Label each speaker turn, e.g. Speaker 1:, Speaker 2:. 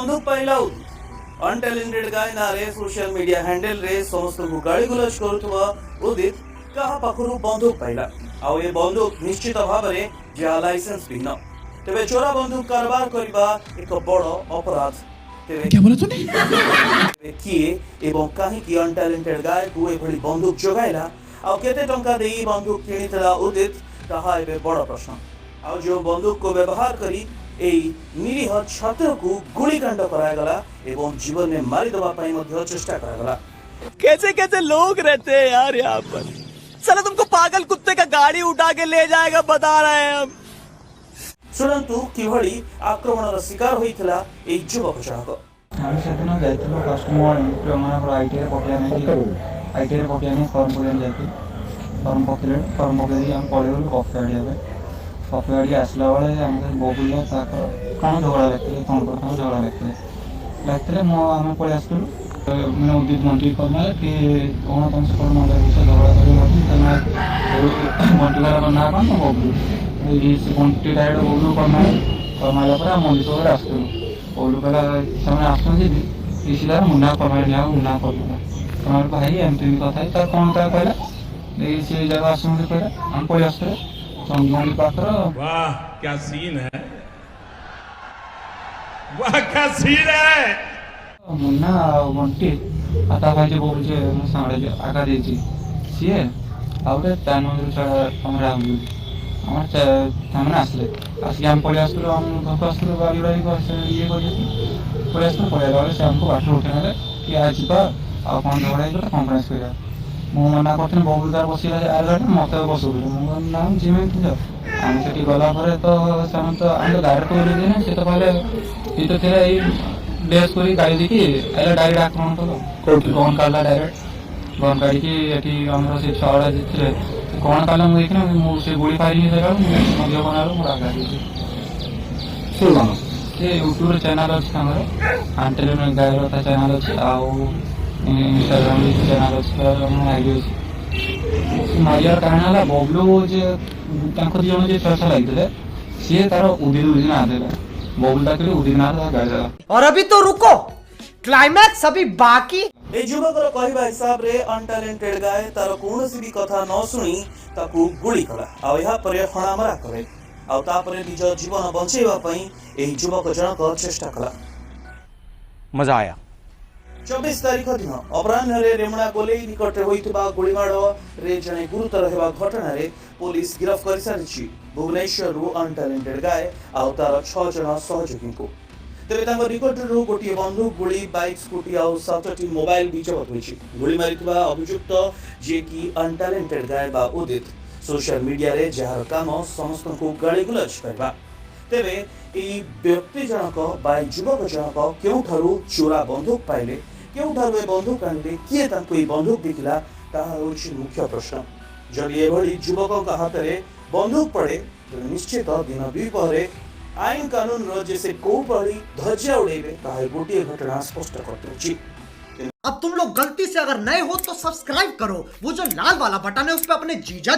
Speaker 1: ବନ୍ଧୁକ ପାଇଲା ଉଦିତ? ଅନଟ୍ୟାଲେଣ୍ଟେଡ ଗାଏ ନାଁରେ ସୋସିଆଲ ମିଡିଆ ହ୍ୟାଣ୍ଡେଲରେ ସମସ୍ତଙ୍କୁ ଗାଳିଗୁଲଜ କରୁଥିବା ଉଦିତ କାହା ପାଖରୁ ବନ୍ଧୁକ ପାଇଲା? ଆଉ ଏ ବନ୍ଧୁକ ନିଶ୍ଚିତ ଭାବରେ ଯାହା ଲାଇସେନ୍ସ ବିହୀନ। ତେବେ ଚୋରା ବନ୍ଧୁକ କାରବାର କରିବା ଏକ ବଡ଼ ଅପରାଧ। ତେବେ
Speaker 2: क्या बोला तूने?
Speaker 1: ତେବେ କିଏ ଏବଂ କାହିଁକି ଅନଟ୍ୟାଲେଣ୍ଟେଡ ଗାୟକୁ ଏଭଳି ବନ୍ଧୁକ ଯୋଗାଇଲା ଆଉ କେତେ ଟଙ୍କା ଦେଇ ବନ୍ଧୁକ କିଣିଥିଲା ଉଦିତ, ତାହା ଏବେ ବଡ଼ ପ୍ରଶ୍ନ। ଆଉ ଯେଉଁ ବନ୍ଧୁକକୁ ବ୍ୟବହାର କରି ଏଇ ନିରୀହ ଛାତ୍ରକୁ ଗୁଳିକାଣ୍ଡ କରାଗଲା ଏବଂ ଜୀବନରେ ମାରିଦେବା ପାଇଁ ମଧ୍ୟ ଚେଷ୍ଟା କରାଗଲା।
Speaker 3: कैसे कैसे लोग रहते हैं यार यहाँ पर। साला, तुमको पागल कुत्ते का गाड़ी उठा के ले जाएगा, बता रहे हैं हम।
Speaker 1: ଶୁଣନ୍ତୁ କିଭଳି ଆକ୍ରମଣର ଶିକାର ହୋଇଥିଲା ଏଇ ଯୁବକ ଜଣକ।
Speaker 4: ଆମେ ସେଦିନ ଯାଇଥିଲୁ ଫାଷ୍ଟ ମୁଁ ମାନଙ୍କର ଆଇଟିଆଇରେ ପକେଇବା ନେଇକି, ଆଇଟିଆଇରେ ପକେଇବା ନେଇ, ଫର୍ମ ପକେଇବା ଯାଇଥିଲୁ। ଫର୍ମ ପକେଇଲେ, ଫର୍ମ ପକେଇକି ଆମେ ପଳେଇଗଲୁ କଫି ଆଣିବା ପାଇଁ। କଫି ଆଣିକି ଆସିଲା ବେଳେ ଆମେ ବବୁଲ ତାଙ୍କର କ'ଣ ଝଗଡ଼ା ଲାଗିଥିଲେ, କ'ଣ କ'ଣ ଝଗଡ଼ା ଲାଗିଥିଲେ। ମୁଁ ଆମେ ପଳେଇ ଆସିଥିଲୁ। ମାନେ ଉଦିତ ମନ୍ତ୍ରୀ କଲା କି କ'ଣ ତମ ସେପଟେ ମନ୍ଦିର ବିଷୟ ଝଗଡ଼ା କରିବ, ବଣ୍ଟି ଘର ନାଁ କ'ଣ ବବୁଲୁ। ଏଇ ସେ ବଣ୍ଟି ଡାଇରେକ୍ଟ ବବୁଲୁ କମାରେ କମାଇଲା ପରେ ଆମେ ମନ୍ଦିର ପାଖରେ ଆସିଥିଲୁ। ବବୁଲୁ କହିଲା, ସେମାନେ ଆସୁଛନ୍ତି ସିଧା ମୁନ୍ନା କମାଇ ନିଆ, ମୁନ୍ନା କଲା ତମର ଭାଇ, ଏମିତି ଏମିତି କଥା ହେଇ ତାର କ'ଣ ତାର କହିଲା। ଏଇ ସେ ଜାଗା ଆସୁଛନ୍ତି କହିଲା, ଆମେ ପଳେଇ ଆସୁଥିଲେ ଚନ୍ଦ୍ରମଣି ପାଖର।
Speaker 5: वाह, क्या सीन है! वाह, क्या सीन है!
Speaker 4: ମୁନ୍ନା ଆଉ ବଣ୍ଟି ଆଉ ତା ଭାଇ ଯେ ବବୁଲୁ, ଯେ ମୋ ସାଙ୍ଗଟା ଯେ ଆକା ଦେଇଛି ସିଏ, ଆଉ ଗୋଟେ ତା ମନ୍ଦିର ଛଡ଼ା ଆମ ରାହୁଲ ବୋଲି ଆମର ସେମାନେ ଆସିଲେ। ଆସିକି ଆମେ ପଳେଇ ଆସୁଥିଲୁ, ଆମ ଘରକୁ ଆସୁଥିଲୁ, ଗାଡ଼ି ଗୁଡ଼ା ଇଏ କରିକି ପଳେଇ ଆସୁଥିଲୁ। ପଳେଇ ଆଇଲା ବେଳେ ସେ ଆମକୁ ବାଟରେ ଉଠେଇ ନେଲେ କି ଆ ଯିବା ଆଉ କ'ଣ ଝଗଡ଼ା ହେଇଗଲା, କମ୍ପ୍ରମାଇଜ୍ କରିବା। ମୁଁ ମନା କରିଥିଲି। ବବୁଲ ତାର ବସିଲା ଆର ଗାଡ଼ିରେ, ମୋତେ ବସଉଥିଲେ। ମୁଁ କହିଲି, ନା, ମୁଁ ଯିମି ତୁ ଯାଅ। ଆମେ ସେଠି ଗଲା ପରେ ତ ସେମାନେ ତ ଆମେ ତ ଗାଡ଼ିରେ ତ ଓହ୍ଲେଇ ଦେଇନା। ସେ ତ କହିଲେ, ଏଇ ତ ଥିଲା, ଏଇ ଡ୍ୟାସ୍ କରି ଗାଡ଼ି ଦେଇକି ଆଇଲା, ଡାଇରେକ୍ଟ ଆକ୍ରମଣ କଲା। ଗନ୍ କାଢ଼ିଲା, ଡାଇରେକ୍ଟ ଗନ୍ କାଢ଼ିକି ଏଠି ଆମର ସେ ଛୁଆଗୁଡ଼ା ଯିଏ ଥିଲେ, ସେ କ'ଣ କଲା ମୁଁ ଦେଖିନି। ମୁଁ ସେ ଗୁଳି ଫାୟାରିଂ ହେଲା ବେଳକୁ ମୁଁ ମଧ୍ୟ କଲା ବେଳକୁ ମୋର ଆଘାତ ହେଇଛି।
Speaker 6: ସେ କ'ଣ?
Speaker 4: ସେ ୟୁଟ୍ୟୁବରେ ଚ୍ୟାନେଲ୍ ଅଛି ତାଙ୍କର, ଆଣ୍ଟେଲିନ ଗାୟର ତା ଚ୍ୟାନେଲ୍ ଅଛି ଆଉ ଇନଷ୍ଟାଗ୍ରାମରେ ଚ୍ୟାନେଲ୍ ଅଛି, ତାର ଆଇଡି ଅଛି। ସେ ମାରିବାର କାରଣ ହେଲା ବବଲୁ ଯେ ତାଙ୍କ 2 ଜଣ ଯିଏ ଛୁଆ ଛୁଆ ଲାଗିଥିଲେ, ସିଏ ତାର ଉଦିତ ଉଦିତ ନାଁ ଦେଲା। ବବଲୁ ଡାକିଲେ, ଉଦିତ ନାଁ ତାକୁ ଗାଳି ଦେଲା।
Speaker 7: और अभी तो रुको, क्लाइमैक्स अभी बाकी।
Speaker 1: এই ଯୁବକର କହିବା ହିସାବରେ ଅନଟ୍ୟାଲେଣ୍ଟେଡ ଗାଏ ତାର କୌଣସି ବି କଥା ନ ଶୁଣି ତାକୁ ଗୁଳି କଲା ଆଉ ଏହାପରେ ହଣାମରା କଲେ ଆଉ ତାପରେ ନିଜ ଜୀବନ ବଞ୍ଚେଇବା ପାଇଁ ଏହି ଯୁବକ ଜଣକ ଚେଷ୍ଟା କଲା।
Speaker 6: मजा आया।
Speaker 1: 24 ତାରିଖ ଦିନ ଅପରାହ୍ନରେ ରେମୁଣା ଗୋଲେଇ ନିକଟରେ ହୋଇଥିବା ଗୁଳିମାଡ଼ରେ ଜଣେ ଗୁରୁତର ହେବା ଘଟଣାରେ ପୋଲିସ ଗିରଫ କରିସାରିଛି ଭୁବନେଶ୍ୱରରୁ ଅନଟ୍ୟାଲେଣ୍ଟେଡ ଗାଏ ଆଉ ତାର 6 ଜଣ ସହଯୋଗୀଙ୍କୁ। ତେବେ ତାଙ୍କ ନିକଟରୁ ଗୋଟିଏ ବନ୍ଧୁକ, ଗୁଳି, ବାଇକ୍, ସ୍କୁଟି ଆଉ 7ଟି ମୋବାଇଲ ବି ଜବତ ହୋଇଛି। ଗୁଳି ମାରିଥିବା ଅଭିଯୁକ୍ତ ଯିଏକି ଅନଟ୍ୟାଲେଣ୍ଟେଡ ଗାଏ ବା ଉଦିତ, ସୋସିଆଲ ମିଡିଆରେ ଯାହାର କାମ ସମସ୍ତଙ୍କୁ ଗାଳିଗୁଲଜ କରିବା। ତେବେ ଏଇ ବ୍ୟକ୍ତି ଜଣକ ବା ଏଇ ଯୁବକ ଜଣକ କେଉଁଠାରୁ ଚୋରା ବନ୍ଧୁକ ପାଇଲେ, କେଉଁଠାରୁ ଏ ବନ୍ଧୁକ ଆଣିଲେ, କିଏ ତାଙ୍କୁ ଏଇ ବନ୍ଧୁକ ବିକିଲା, ତାହା ହେଉଛି ମୁଖ୍ୟ ପ୍ରଶ୍ନ। ଯଦି ଏଭଳି ଯୁବକଙ୍କ ହାତରେ ବନ୍ଧୁକ ପଡ଼େ, ତେବେ ନିଶ୍ଚିତ ଦିନ ଦ୍ୱିପହରେ ଆଇନ କାନୁନର ଯେ ସେ କୋଉ ଭଳି ଧଜ୍ଜା ଉଡ଼େଇବେ, ତାହା ଏ ଗୋଟିଏ ଘଟଣା ସ୍ପଷ୍ଟ କରିଦେଉଛି।
Speaker 7: अब तुम लोग गलती से अगर नए हो तो सब्सक्राइब करो, वो जो लाल वाला बटन है उस पर अपने जीजा